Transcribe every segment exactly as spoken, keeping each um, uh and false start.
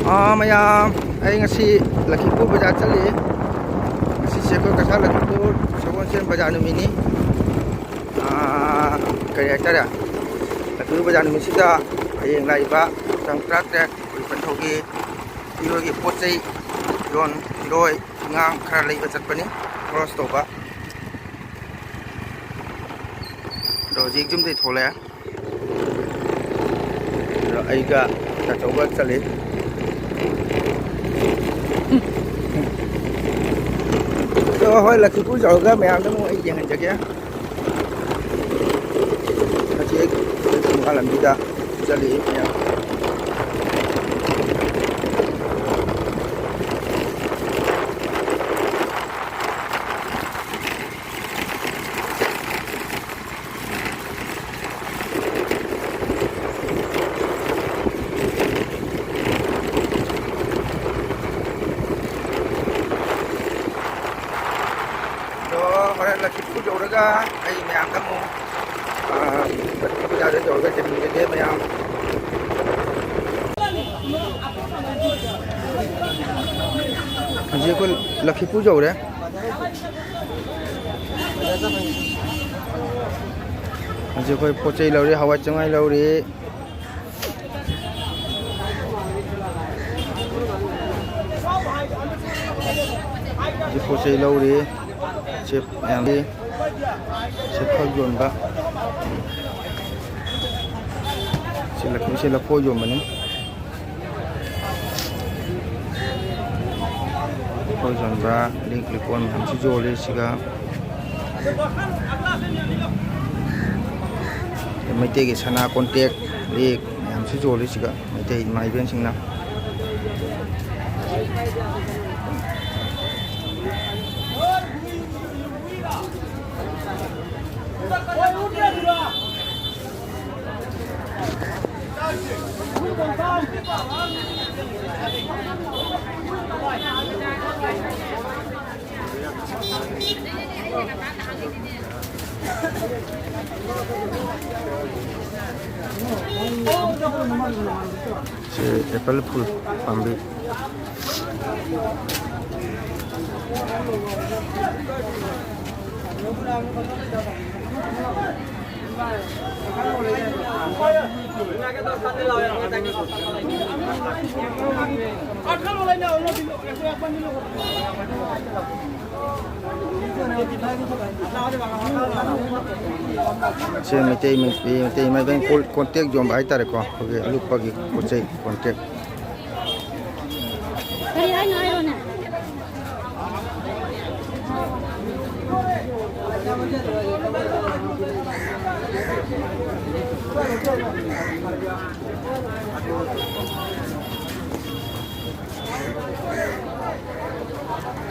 ꯑꯥ, ꯃꯌꯥꯝ, ꯑꯩ ꯉꯁꯤ ꯂꯈꯤꯄꯨꯔ ꯕꯖꯥꯔ ꯆꯠꯂꯤ꯫ ꯉꯁꯤꯁꯦ ꯑꯩꯈꯣꯏ ꯀꯁꯥꯔ ꯂꯈꯤꯄꯨꯔ ꯁꯒꯣꯜꯁꯦꯟ ꯕꯖꯥꯔ ꯅꯨꯃꯤꯠꯅꯤ꯫ ꯑꯥ, ꯀꯔꯤ ꯍꯥꯏꯇꯥꯔꯦ, ꯂꯈꯤꯄꯨꯔ ꯕꯖꯥꯔ ꯅꯨꯃꯤꯠꯁꯤꯗ ꯍꯌꯦꯡ ꯂꯥꯛꯏꯕ ꯇꯥꯡ ꯇꯔꯥꯇꯔꯦꯠ ꯑꯩꯈꯣꯏ ꯄꯟꯊꯧꯒꯤ ꯏꯔꯣꯏꯒꯤ ꯄꯣꯠ ꯆꯩ ꯌꯣꯟ, ꯐꯤꯔꯣꯏ ꯐꯤꯉꯥꯡ ꯈꯔ ꯂꯩꯕ ꯆꯠꯄꯅꯤ, ꯈꯣꯔꯁ ꯇꯧꯕ꯫ ꯑꯗꯣ ꯍꯧꯖꯤꯛ ꯌꯨꯝꯗꯩ ꯊꯣꯛꯂꯛꯑꯦ꯫ ꯑꯗꯣ ꯑꯩꯒ ꯇꯥꯆꯧꯒ ꯆꯠꯂꯤ꯫ ꯑꯗꯣ ꯍꯣꯏ, ꯂꯛꯈꯤꯄꯨꯔ ꯌꯧꯔꯒ ꯃꯌꯥꯝꯗ ꯑꯃꯨꯛ ꯑꯩ ꯌꯦꯡꯍꯟꯖꯒꯦ꯫ ꯍꯧꯖꯤꯛ ꯑꯩꯈꯣꯏ ꯐꯨꯡꯒꯥ ꯂꯝꯕꯤꯗ ꯆꯠꯂꯤ ꯃꯌꯥꯝ꯫ ꯑꯗꯣ ꯍꯣꯔꯦꯟ ꯂꯛꯈꯤꯄꯨꯔ ꯌꯧꯔꯒ ꯑꯩ ꯃꯌꯥꯝꯗ ꯑꯃꯨꯛ, ꯑꯥ, ꯂꯛꯈꯤꯄꯨꯔ ꯌꯧꯔꯒ ꯊꯦꯡꯅꯖꯒꯦ ꯃꯌꯥꯝ꯫ ꯍꯧꯖꯤꯛ ꯑꯩꯈꯣꯏ ꯂꯛꯈꯤꯄꯨꯔ ꯌꯧꯔꯦ꯫ ꯍꯧꯖꯤꯛ ꯑꯩꯈꯣꯏ ꯄꯣꯠ ꯆꯩ ꯂꯧꯔꯤ, ꯍꯋꯥꯏ ꯆꯦꯡꯋꯥꯏ ꯂꯧꯔꯤ꯫ ꯍꯧꯖꯤꯛ ꯄꯣꯠ ꯆꯩ ꯂꯧꯔꯤ꯫ ꯁꯦ ꯃꯌꯥꯝꯒꯤ ꯁꯦ ꯐꯛ ꯌꯣꯟꯕ꯫ ꯁꯤ ꯂꯐꯣꯏ, ꯁꯤ ꯂꯐꯣꯏ ꯌꯣꯟꯕꯅꯤ꯫ ꯂꯐꯣꯏ ꯌꯣꯟꯕ, ꯂꯤꯛ ꯂꯤꯀꯣꯟ ꯃꯌꯥꯝꯁꯨ ꯌꯣꯜꯂꯤ ꯁꯤꯒ꯫ ꯃꯩꯇꯩꯒꯤ ꯁꯅꯥ ꯀꯣꯟꯇꯦꯛ, ꯂꯤꯛ ꯃꯌꯥꯝꯁꯨ ꯌꯣꯜꯂꯤ ꯁꯤꯒ, ꯃꯩꯇꯩ ꯏꯃꯥ ꯏꯕꯦꯟꯁꯤꯡꯅ꯫ ꯁꯤ ꯑꯦꯄꯜ ꯐꯨꯜ ꯄꯥꯝꯕꯤ꯫ ꯁꯤ ꯃꯩꯇꯩ, ꯃꯩꯇꯩ, ꯃꯩꯇꯩ ꯃꯥꯏꯕꯤ ꯀꯣꯟ-, ꯀꯣꯟꯇꯦꯛ ꯌꯣꯟꯕ ꯍꯥꯏꯇꯥꯔꯦꯀꯣ, ꯑꯩꯈꯣꯏꯒꯤ ꯑꯂꯨꯞꯄꯒꯤ ꯄꯣꯠ ꯆꯩ ꯀꯣꯟꯇꯦꯛ꯫ ꯀꯔꯤ ꯍꯥꯏꯅꯣ ꯍꯥꯏꯔꯣꯅꯦ꯫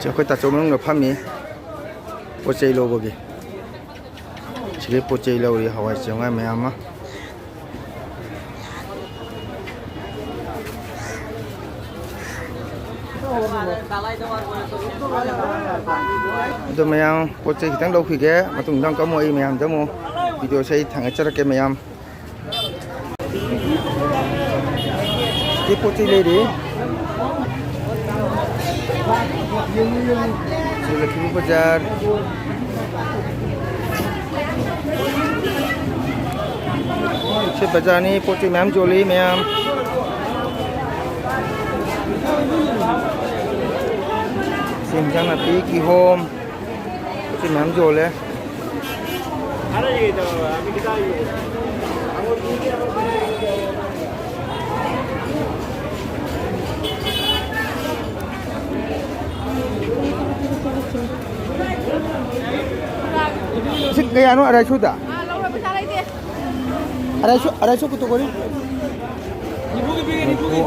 ꯁꯤ ꯑꯩꯈꯣꯏ ꯇꯥꯆꯧ ꯃꯅꯨꯡꯗ ꯐꯝꯃꯤ, ꯄꯣꯠ ꯆꯩ ꯂꯧꯕꯒꯤ꯫ ꯁꯤꯗꯩ ꯄꯣꯠ ꯆꯩ ꯂꯧꯔꯤ, ꯍꯋꯥꯏ ꯆꯦꯡꯋꯥꯏ ꯃꯌꯥꯝ ꯑꯃ꯫ ꯑꯗꯣ ꯃꯌꯥꯝ, ꯄꯣꯠ ꯆꯩ ꯈꯤꯇꯪ ꯂꯧꯈꯤꯒꯦ, ꯃꯇꯨꯡꯗ ꯑꯃꯨꯛ ꯑꯩ ꯃꯌꯥꯝꯗ ꯑꯃꯨꯛ ꯚꯤꯗꯤꯑꯣꯁꯦ ꯑꯩ ꯊꯥꯡꯒꯠꯆꯔꯛꯀꯦ ꯃꯌꯥꯝ꯫ ꯁꯤ ꯄꯣꯠ ꯆꯩ ꯂꯩꯔꯤ꯫ ꯁꯤ ꯂꯛꯈꯤꯃꯤ ꯕꯖꯥꯔ꯫ ꯁꯤ ꯕꯖꯥꯔꯅꯤ, ꯄꯣꯠ ꯆꯩ ꯃꯌꯥꯝ ꯌꯣꯜꯂꯤ ꯃꯌꯥꯝ꯫ ꯁꯤ ꯏꯟꯖꯥꯡ ꯅꯥꯄꯤ, ꯀꯤꯍꯣꯝ, ꯄꯣꯠ ꯆꯩ ꯃꯌꯥꯝ ꯌꯣꯜꯂꯦ꯫ ꯁꯤ ꯀꯌꯥꯅꯣ? ꯑꯔꯥꯏꯁꯨꯗ? ꯑꯥ, ꯂꯧꯔꯣ, ꯄꯩꯁꯥ ꯂꯩꯇꯦ꯫ ꯑꯔꯥꯏꯁꯨ, ꯑꯔꯥꯏꯁꯨ ꯀꯨꯇꯨ ꯀꯣꯔꯤ? ꯅꯤꯐꯨꯒꯤ ꯄꯤꯒꯦ, ꯅꯤꯐꯨꯒꯤ꯫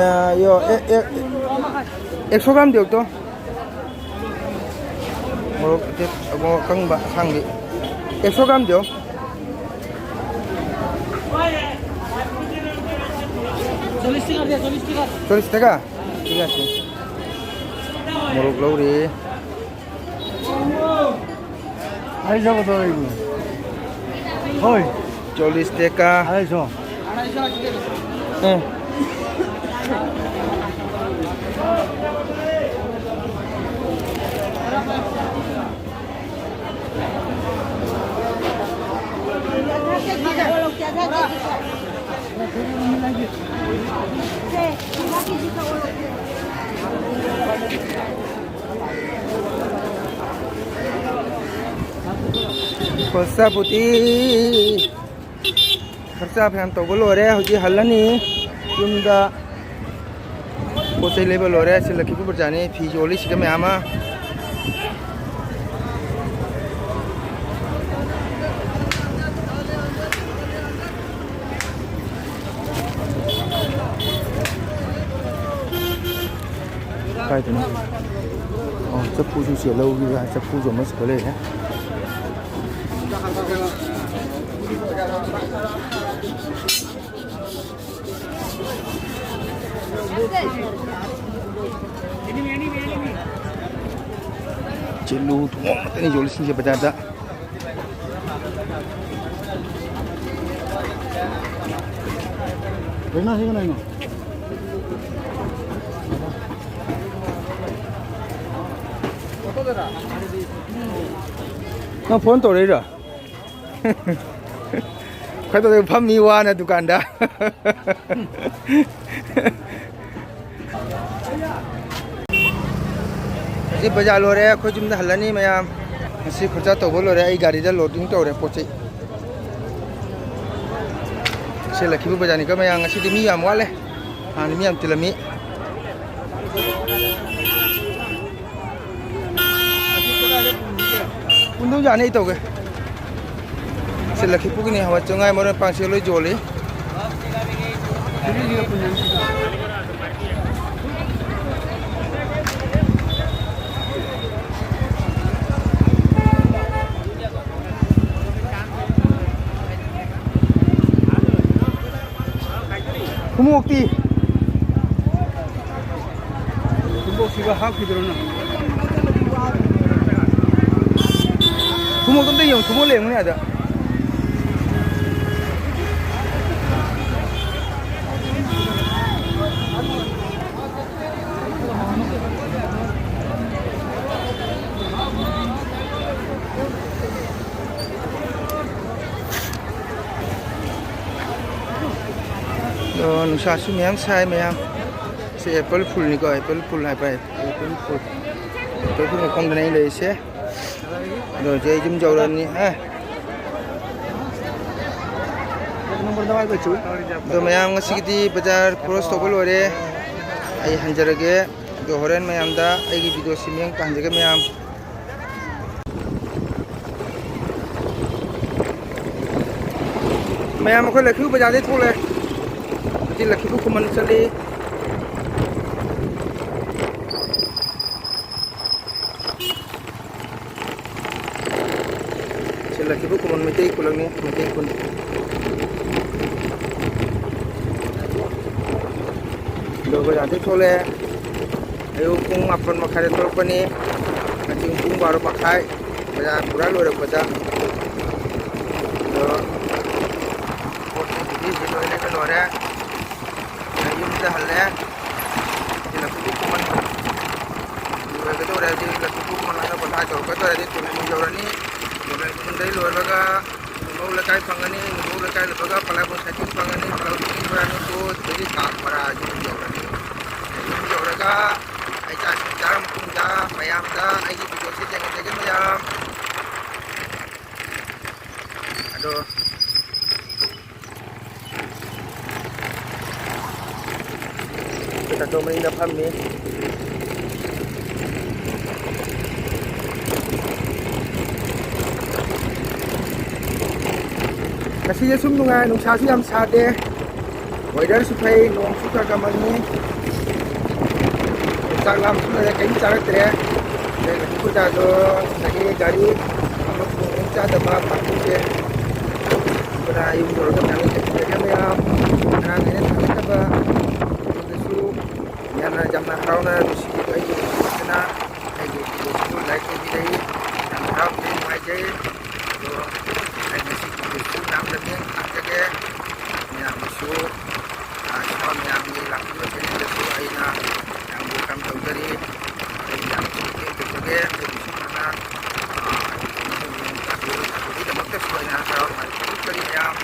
ꯑ, ꯌꯣ, ꯑꯦ, ꯑꯦ, ꯑꯦꯛꯁꯣ ꯒ꯭ꯔꯥꯝ ꯗꯤꯌꯣꯛꯇꯣ꯫ ꯃꯣꯔꯣꯛ ꯑꯇꯦꯛ-, ꯃꯣꯔꯣꯛ ꯑꯀꯪꯕ ꯑꯁꯥꯡꯕꯤ꯫ ꯑꯦꯛꯁꯣ ꯒ꯭ꯔꯥꯝ ꯗꯤꯌꯣ꯫ ꯆꯜꯂꯤꯁ ꯇꯥꯀꯥ ꯗꯤꯌꯥ, ꯆꯜꯂꯤꯁ ꯇꯥꯀꯥ꯫ ꯆꯜꯂꯤꯁ ꯇꯥꯀꯥ? ꯊꯤꯛ ꯑꯁꯦ꯫ ꯃꯣꯔꯣꯛ ꯂꯧꯔꯤ꯫ ꯑꯩ ꯆꯠꯀꯗꯧꯔꯤꯕꯅꯤ꯫ ꯍꯣꯏ꯫ ꯆꯣꯂꯤꯁ ꯇꯦꯀꯥ. ꯑꯦ. ꯈꯣꯔꯁꯥꯄꯨꯇꯤ. ꯈꯔꯆꯥ ꯐꯅꯌꯥꯝ ꯇꯧꯕ ꯂꯣꯏꯔꯦ, ꯍꯧꯖꯤꯛ ꯍꯜꯂꯅꯤ ꯌꯨꯝꯗ꯫ ꯄꯣꯠ ꯆꯩ ꯂꯩꯕ ꯂꯣꯏꯔꯦ꯫ ꯁꯤ ꯂꯛꯈꯤꯄꯨꯔ ꯕꯖꯥꯔꯅꯤ, ꯐꯤ ꯌꯣꯜꯂꯤ ꯁꯤꯗ ꯃꯌꯥꯝ ꯑꯃ꯫ ꯀꯥꯏꯗꯅꯣ? ꯑꯣ, ꯆꯐꯨꯁꯨ ꯁꯦ ꯂꯧꯒꯦ ꯍꯥꯏ, ꯆꯐꯨꯁꯨ ꯑꯃꯁꯨ ꯈꯔ ꯂꯩꯔꯦ꯫ ꯆꯤꯂꯨ ꯊꯣꯡ ꯉꯥꯛꯇꯅꯤ ꯌꯣꯜꯂꯤꯁꯤꯡꯁꯦ ꯕꯖꯥꯔꯗ꯫ ꯀꯩꯅꯣ, ꯁꯤ ꯀꯩꯅꯣ? ꯅꯪ ꯐꯣꯟ ꯇꯧꯔꯛꯏꯔꯣ? ꯈꯣꯏꯗꯧ ꯐꯝꯃꯤ ꯋꯥꯅ ꯗꯨꯀꯥꯟꯗ꯫ ꯁꯤ ꯕꯖꯥꯔ ꯂꯣꯏꯔꯦ, ꯑꯩꯈꯣꯏ ꯌꯨꯝꯗ ꯍꯜꯂꯅꯤ ꯃꯌꯥꯝ꯫ ꯉꯁꯤ ꯈꯣꯔꯁꯥ ꯇꯧꯕ ꯂꯣꯏꯔꯦ, ꯑꯩ ꯒꯥꯔꯤꯗ loading ꯇꯧꯔꯦ ꯄꯣꯠ ꯆꯩ꯫ ꯁꯤ ꯂꯛꯈꯤꯄꯨꯔ ꯕꯖꯥꯔꯅꯤꯀꯣ ꯃꯌꯥꯝ, ꯉꯁꯤꯗꯤ ꯃꯤ ꯌꯥꯝ ꯋꯥꯠꯂꯦ, ꯍꯥꯟꯅ ꯃꯤ ꯌꯥꯝ ꯇꯤꯜꯂꯝꯃꯤ꯫ ꯄꯨꯟꯗꯧ ꯌꯥꯅꯤ, ꯑꯩ ꯇꯧꯒꯦ꯫ ꯁꯤ ꯂꯛꯈꯤꯄꯨꯔꯒꯤꯅꯤ, ꯍꯋꯥꯏ ꯆꯦꯡꯋꯥꯏ ꯃꯔꯣꯏ ꯃꯄꯥꯡ ꯁꯤ ꯂꯣꯏ ꯌꯣꯜꯂꯤ꯫ ꯈꯨꯃꯣꯛꯇꯤ꯫ ꯈꯨꯃꯣꯛꯁꯤꯒ ꯍꯥꯞꯈꯤꯗ꯭ꯔꯣ ꯅꯪ? ꯈꯨꯃꯣꯛꯇꯣ ꯑꯝꯇ ꯌꯦꯡꯉꯨ, ꯈꯨꯃꯣꯛ ꯂꯩꯔꯝꯒꯅꯤ ꯑꯗ꯫ ꯑꯣ, ꯅꯨꯡꯁꯥꯁꯨ ꯃꯌꯥꯝ ꯁꯥꯏ ꯃꯌꯥꯝ꯫ ꯁꯤ ꯑꯦꯄꯜ ꯐꯨꯜꯅꯤꯀꯣ, ꯑꯦꯄꯜ ꯐꯨꯜ ꯍꯥꯏꯕ, ꯑꯦꯄꯜ ꯐꯨꯜ꯫ ꯑꯦꯄꯜ ꯐꯨꯜ ꯃꯈꯣꯡꯗꯅꯦ ꯑꯩ ꯂꯩꯔꯤꯁꯦ꯫ ꯑꯗꯣ ꯍꯧꯖꯤꯛ ꯑꯩ ꯌꯨꯝ ꯌꯧꯔꯅꯤ꯫ ꯑꯦ꯫ ꯑꯗꯣ ꯃꯌꯥꯝ, ꯉꯁꯤꯒꯤꯗꯤ ꯕꯖꯥꯔ ꯀ꯭ꯔꯣꯁ ꯇꯧꯕ ꯂꯣꯏꯔꯦ꯫ ꯑꯩ ꯍꯟꯖꯔꯒꯦ꯫ ꯑꯗꯣ ꯍꯣꯔꯦꯟ ꯃꯌꯥꯝꯗ ꯑꯩꯒꯤ ꯚꯤꯗꯤꯑꯣꯁꯤ ꯃꯤꯠꯌꯦꯡ ꯇꯥꯍꯟꯖꯒꯦ ꯃꯌꯥꯝ꯫ ꯃꯌꯥꯝ, ꯑꯩꯈꯣꯏ ꯂꯛꯈꯤꯕ ꯕꯖꯥꯔꯗꯩ ꯊꯣꯛꯂꯛꯑꯦ꯫ ꯍꯧꯖꯤꯛ ꯂꯛꯈꯤꯕ ꯈꯨꯃꯟ ꯆꯠꯂꯤ꯫ ꯁꯤ ꯂꯛꯈꯤꯕ ꯈꯨꯃꯟ ꯃꯩꯇꯩ ꯈꯨꯂꯪꯅꯤ, ꯃꯩꯇꯩ ꯈꯨꯟ꯫ ꯑꯗꯣ ꯕꯖꯥꯔꯗꯩ ꯊꯣꯛꯂꯛꯑꯦ꯫ ꯑꯌꯨꯛ ꯄꯨꯡ ꯃꯥꯄꯟ ꯃꯈꯥꯏꯗ ꯊꯣꯛꯂꯛꯄꯅꯤ꯫ ꯉꯁꯤ ꯄꯨꯡ ꯕꯥꯔꯣ ꯃꯈꯥꯏ꯫ ꯕꯖꯥꯔ ꯄꯨꯔꯥ ꯂꯣꯏꯔꯛꯄꯗ꯫ ꯑꯗꯣ ꯄꯣꯠ ꯆꯩꯁꯤꯡꯁꯤ ꯂꯣꯏ ꯂꯩꯕ ꯂꯣꯏꯔꯦ꯫ ꯑꯩ ꯌꯨꯝꯗ ꯍꯜꯂꯦ꯫ ꯁꯤ ꯂꯛꯈꯤꯕ ꯈꯨꯃꯟ ꯂꯣꯏꯒꯗꯧꯔꯦ꯫ ꯁꯤ ꯂꯛꯈꯤꯕ ꯈꯨꯃꯟ ꯍꯥꯏꯅ ꯄꯣꯊꯥ ꯇꯧꯔꯛꯀꯗꯧꯔꯦ꯫ ꯁꯤ ꯇꯨꯔꯦꯟ ꯌꯧꯔꯅꯤ꯫ ꯇꯨꯔꯦꯟ ꯈꯨꯟꯗꯩ ꯂꯣꯏꯔꯒ ꯅꯨꯡꯕꯧ ꯂꯩꯀꯥꯏ ꯐꯪꯒꯅꯤ꯫ ꯅꯨꯡꯕꯧ ꯂꯩꯀꯥꯏ ꯂꯣꯏꯔꯒ ꯄꯂꯥꯏꯕꯝ ꯁꯥꯏꯀꯜ ꯐꯪꯒꯅꯤ꯫ ꯄꯂꯥꯏꯕꯝ ꯁꯥꯏꯀꯜ ꯐꯪꯉꯅꯤ꯫ ꯁꯤꯗꯒꯤ ꯇꯥꯡ ꯕꯔꯥ ꯌꯨꯝ ꯌꯧꯔꯅꯤ꯫ ꯌꯨꯝ ꯌꯧꯔꯒ ꯑꯩ ꯆꯥꯛ ꯏꯁꯤꯡ ꯆꯥꯔ ꯃꯇꯨꯡꯗ ꯃꯌꯥꯝꯗ ꯑꯩꯒꯤ ꯚꯤꯗꯤꯑꯣꯁꯤ ꯌꯦꯡꯍꯟꯖꯒꯦ ꯃꯌꯥꯝ꯫ ꯑꯗꯣ ꯑꯩꯈꯣꯏ ꯇꯥꯇꯣ ꯃꯅꯤꯡꯗ ꯐꯝꯃꯤ꯫ ꯉꯁꯤꯁꯦ ꯁꯨꯝ ꯅꯨꯡꯉꯥꯏ, ꯅꯨꯡꯁꯥꯁꯨ ꯌꯥꯝ ꯁꯥꯗꯦ, ꯋꯦꯗꯔꯁꯨ ꯐꯩ, ꯅꯣꯡꯁꯨ ꯈꯔ ꯈꯔ ꯃꯪꯉꯤ꯫ ꯆꯥꯛ ꯂꯥꯝꯁꯨ ꯂꯣꯏꯔꯦ, ꯀꯔꯤꯝ ꯆꯥꯔꯛꯇ꯭ꯔꯦ꯫ ꯑꯗꯩ ꯍꯧꯖꯤꯛ ꯑꯩꯈꯣꯏ ꯗꯥꯗꯣ ꯉꯁꯥꯏꯒꯤ ꯒꯥꯔꯤ ꯑꯃ ꯈꯣꯡꯅ ꯆꯥꯗꯕ ꯄꯥꯔꯀꯤꯡꯁꯦ꯫ ꯑꯗꯨꯅ ꯌꯨꯝ ꯌꯧꯔꯒ ꯃꯌꯥꯝ ꯂꯩꯖꯔꯒꯦ ꯃꯌꯥꯝ꯫ ꯉꯔꯥꯡ ꯑꯩꯅ ꯊꯥꯒꯠꯆꯕ ꯑꯗꯨꯗꯁꯨ ꯌꯥꯝꯅ, ꯌꯥꯝꯅ ꯍꯔꯥꯎꯅ ꯅꯨꯡꯁꯤꯕꯤꯕ ꯑꯩꯒꯤ ꯅꯨꯡꯁꯤꯕꯁꯤꯅ ꯑꯩꯒꯤ ꯚꯤꯗꯤꯑꯣꯁꯤꯕꯨ ꯂꯥꯏꯛ ꯇꯧꯕꯤꯔꯛꯏ꯫ ꯌꯥꯝ ꯍꯔꯥꯎꯖꯩ, ꯅꯨꯡꯉꯥꯏꯖꯩ꯫ ꯑꯗꯣ ꯑꯩ ꯉꯁꯤ ꯚꯤꯗꯤꯑꯣꯁꯤꯕꯨ ꯃꯌꯥꯝꯗ ꯃꯤꯠꯌꯦꯡ ꯇꯥꯛꯆꯒꯦ꯫ ꯃꯌꯥꯝꯒꯤꯁꯨ, ꯑ, ꯏꯅꯥꯎ ꯃꯌꯥꯝꯒꯤ ꯂꯥꯛꯄꯤꯕ ꯆꯦꯅꯦꯜꯗꯁꯨ ꯑꯩꯅ ꯌꯥꯝ ꯋꯦꯜꯀꯝ ꯇꯧꯖꯔꯤ꯫ ꯑꯩ ꯌꯥꯝ ꯃꯇꯦꯡ ꯇꯧꯖꯒꯦ꯫ ꯑꯩꯒꯤꯁꯨ ꯐꯖꯅ, ꯑ, ꯑꯩꯒꯤ ꯆꯦꯅꯦꯜꯗ ꯃꯤꯠꯌꯦꯡ ꯇꯥꯛꯄꯤꯕꯒꯤꯗꯃꯛꯇꯁꯨ ꯑꯩꯅ ꯍꯔꯥꯎ ꯍꯔꯥꯎ ꯐꯣꯡꯗꯣꯛꯆꯔꯤ ꯃꯌꯥꯝ꯫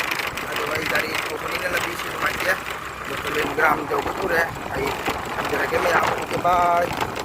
ꯑꯗꯨꯒ ꯑꯩ ꯒꯥꯔꯤ ꯊꯧꯕꯅꯤꯅ ꯂꯝꯕꯤꯁꯨ ꯅꯨꯡꯉꯥꯏꯇꯦ꯫ ꯄꯂꯦꯟ ꯒ꯭ꯔꯥꯝ ꯌꯧꯒꯗꯧꯔꯦ꯫ ꯑꯩ ꯊꯝꯖꯔꯒꯦ ꯃꯌꯥꯝ, ꯑꯣꯀꯦ, ꯕꯥꯏ꯫